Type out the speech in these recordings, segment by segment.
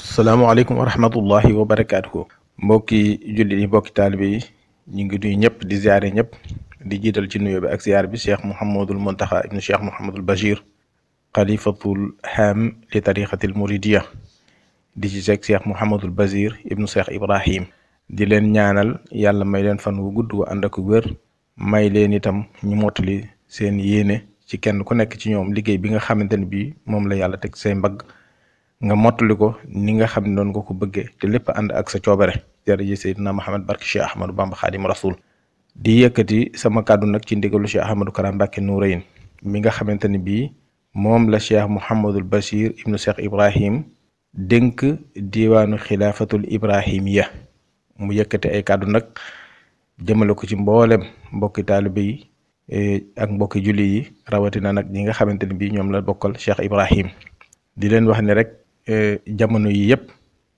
salaamaaleykum wa rahmatullahi wa barakaatuhu. Mbokki jullit yi mbokki taalibe yi ñu ngi nuyu ñëpp di ziare ñëpp di jiital ci nuyoo bi ak ziar bi cheikh Mouhamadul Muntaxa ibnu cheikh Mouhamadul Bachir xalifatul haam li tariqatil muridiya di ci seeg cheikh Mouhamadul Bachir ibnu cheikh Ibrahim di leen ñaanal yàlla may leen fan wu gudd wu ànd ak wér may leen itam ñu mottali seen yéene ci kenn ku nekk ci ñoom liggéey bi nga xamante ne bii moom la yàlla teg say mbagg nga mottali ko ni nga xam ne noonu nga ko bëggee te lépp ànd ak sa coobare jërëjëf Seydina Muhammad barke Cheikh Ahmadou Bamba Xaadim Rasul di yëkkati sama kàddu nag ci ndigalu Cheikh Ahmadou Kara Mbacké Nourayni mi nga xamante ne bii moom la Cheikh Mouhamadul Bachir ibnu Cheikh Ibrahim dénk diwaanu xilaafatul Ibrahimiya mu yëkkati ay kàddu nag jëmale ko ci mboolem mbokki taalibe yi ak mbokki julli yi rawatina nag ñi nga xamante ne bii ñoom la bokkal Cheikh Ibrahim di leen wax ne rek. Jamono yi yëpp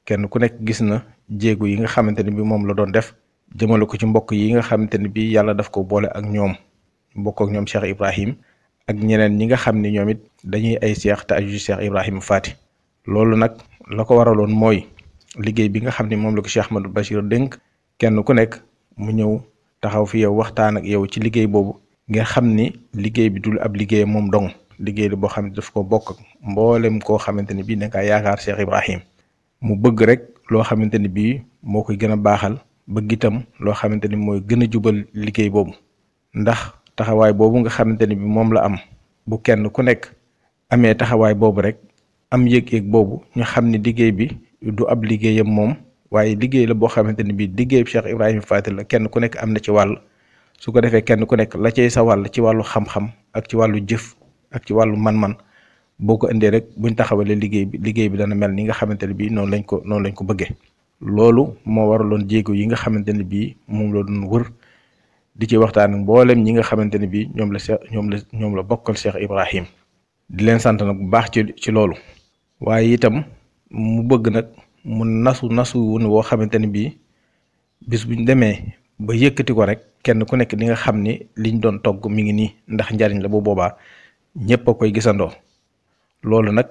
kenn ku nekk gis na jéego yi nga xamante ne bi moom la doon def jëmale ko ci mbokk yi nga xamante ne bi yàlla daf ko boole ak ñoom mbokk ak ñoom Cheikh Ibrahim ak ñeneen ñi nga xam ne ñoom it dañuy ay seex te aju Cheikh Ibrahim Faty loolu nag la ko waraloon mooy liggéey bi nga xam ne moom la ko Cheikh Ahmadou Bachir dénk kenn ku nekk mu ñëw taxaw fi yow waxtaan ak yow ci liggéey boobu nga xam ni liggéey bi dul ab liggéeyam moom dong liggéey la boo xam ne daf ko bokk ak mboolem koo xamante ne bii da ngaa yaakaar Cheikh Ibrahim mu bëgg rek loo xamante ne bii moo koy gën a baaxal bëgg itam loo xamante ni mooy gën a jubal liggéey boobu ndax taxawaay boobu nga xamante ne bii moom la am bu kenn ku nekk amee taxawaay boobu rek am yëg-yëg boobu ñu xam ne liggéey bi du ab liggéeyam moom waaye liggéey la boo xamante ne bii liggéey Cheikh Ibrahim Faty la kenn ku nekk am na ci wàll su ko defee kenn ku nekk la cay sa wàll ci wàllu xam-xam ak ci wàllu jëf ak ci wàllu man-man boo ko indee rek buñ taxawalee liggéey bi dana mel ni nga xamante ne bii noonu lañ ko bëggee loolu moo waraloon jéego yi nga xamante ne bii moom la doon wër di ci waxtaan ak mboolem ñi nga xamante ne bii ñoom la bokkal Cheikh Ibrahim di leen sant nag bu baax ci loolu waaye itam mu bëgg nag mu nasu wun woo xamante ne bii bis buñ demee ba yëkkati ko rek kenn ku nekk di nga xam ni liñ doon togg mi ngi nii ndax njariñ la bu boobaa ñëpp a koy gisandoo loolu nag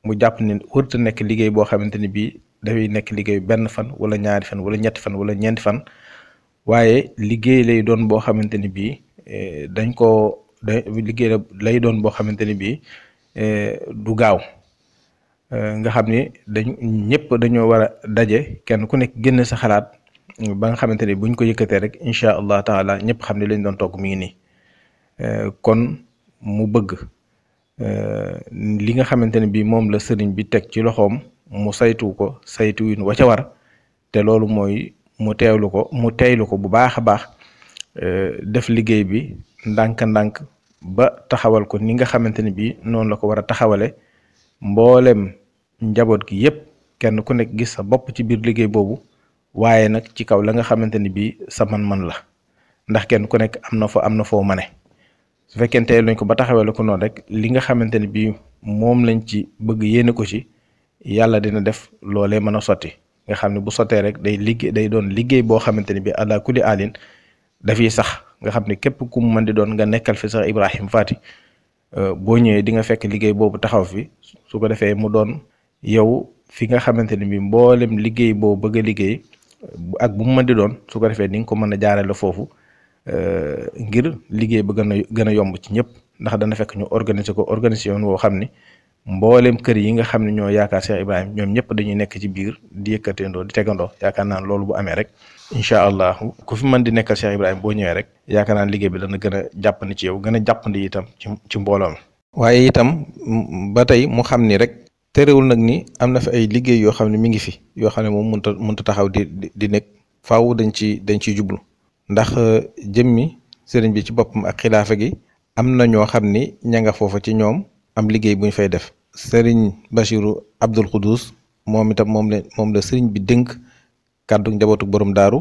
mu jàpp ni wërta nekk liggéey boo xamante ni bii dafay nekk liggéey benn fan wala ñaari fan wala ñetti fan wala ñeenti fan waaye liggéey lay doon boo xamante ni bii liggéey lay doon boo xamante ni bii du gaaw nga xam ni ñëpp dañoo war a daje kenn ku nekk génn sa xalaat ba nga xamante ni buñ ko yëkkatee rek incha allah taala ñëpp xam ne lañ doon togg mi ngi nii kon mu bëgg li nga xamante ne bii moom la sëriñ bi teg ci loxoom mu saytu ko saytuwin wa ca war te loolu mooy mu teylu ko bu baax a baax def liggéey bi ndànk-ndànk ba taxawal ko ni nga xamante ne bii noonu la ko war a taxawale mboolem njaboot gi yépp kenn ku nekk gis sa bopp ci biir liggéey boobu waaye nag ci kaw la nga xamante ni bii sa man-man la ndax kenn ku nekk am na foo mane su fekkente lañ ko ba taxawee la ko noonu rek li nga xamante ne bii moom lañ ci bëgg yéene ko ci yàlla dina def loolee mën a sotti nga xam ne bu sottee rek day doon liggéey boo xamante ne bii ala kulli alin dafiy sax nga xam ne képp ku mu mën di doon nga nekkal fi Cheikh Ibrahim Faty boo ñëwee di nga fekk liggéey boobu taxaw fi su ko defee mu doon yow fi nga xamante ne bii mboolem liggéey boo bëgg a liggéey ak bu mu mën di doon su ko defee di nga ko mën a jaarale foofu. Ngir liggéey ba gën a yomb ci ñëpp ndax dana fekk ñu organisation woo xam ni mboolem kër yi nga xam ne ñoo yaakaar Cheikh Ibrahim ñoom ñëpp dañuy nekk ci biir di yëkkateendoo di tegandoo yaakaar naa loolu bu amee rek incha allah ku fi mën di nekkal Cheikh Ibrahim boo ñëwee rek yaakaar naa liggéey bi dana gën a jàppandi ci yow gën a jàppandi itam ci mbooloo mi waaye itam ba tey mu xam ni rek terewul nag ni am na fi ay liggéey yoo xam ne mi ngi fi yoo xam ne moom mënta taxaw di nekk faaw dañ ciy jublu ndax jëmmi sëriñ bi ci boppam ak xilaafa gi am na ñoo xam ni ña nga foofa ci ñoom am liggéey bu ñu fay def sëriñ Bachiru Abdul Xudus moom itam moom la sëriñ bi dénk kàddu njabootu borom daaru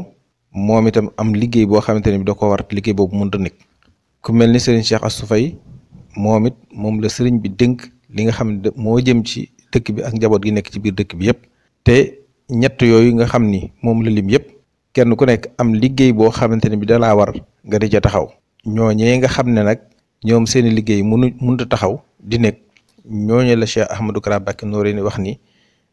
moom itam am liggéey boo xamante ne bi da ko war liggéey boobu mënta nekk ku mel ni sëriñ Cheikh Assou Faye moom la sëriñ bi dénk li nga xam ne moo jëm ci dëkk bi ak njaboot gi nekk ci biir dëkk bi yépp te ñett yooyu nga xam ni moom la lim yépp kenn ku nekk am liggéey boo xamante ne bi dalaa war nga di ca taxaw ñooñee nga xam ne nag ñoom seeni liggéey mënut a taxaw di nekk ñooñu la Cheikh Ahmadou Kara Mbacké Noreyni wax ni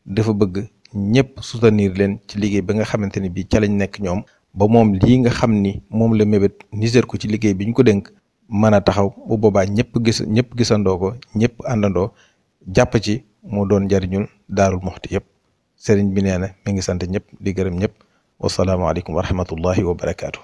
dafa bëgg ñëpp soutenir leen ci liggéey ba nga xamante ni bii ca lañ nekk ñoom ba moom lii nga xam ni moom la mébét niser ko ci liggéey bi ñu ko dénk mën a taxaw bu boobaa ñëpp gisandoo ko ñëpp àndandoo jàpp ci mu doon njariñul Daarul Muxti yëpp. sëriñ bi nee na mi ngi sant ñëpp di gërëm ñëpp wasalaamaaleykum wa rahmatullahi wa barakaatu.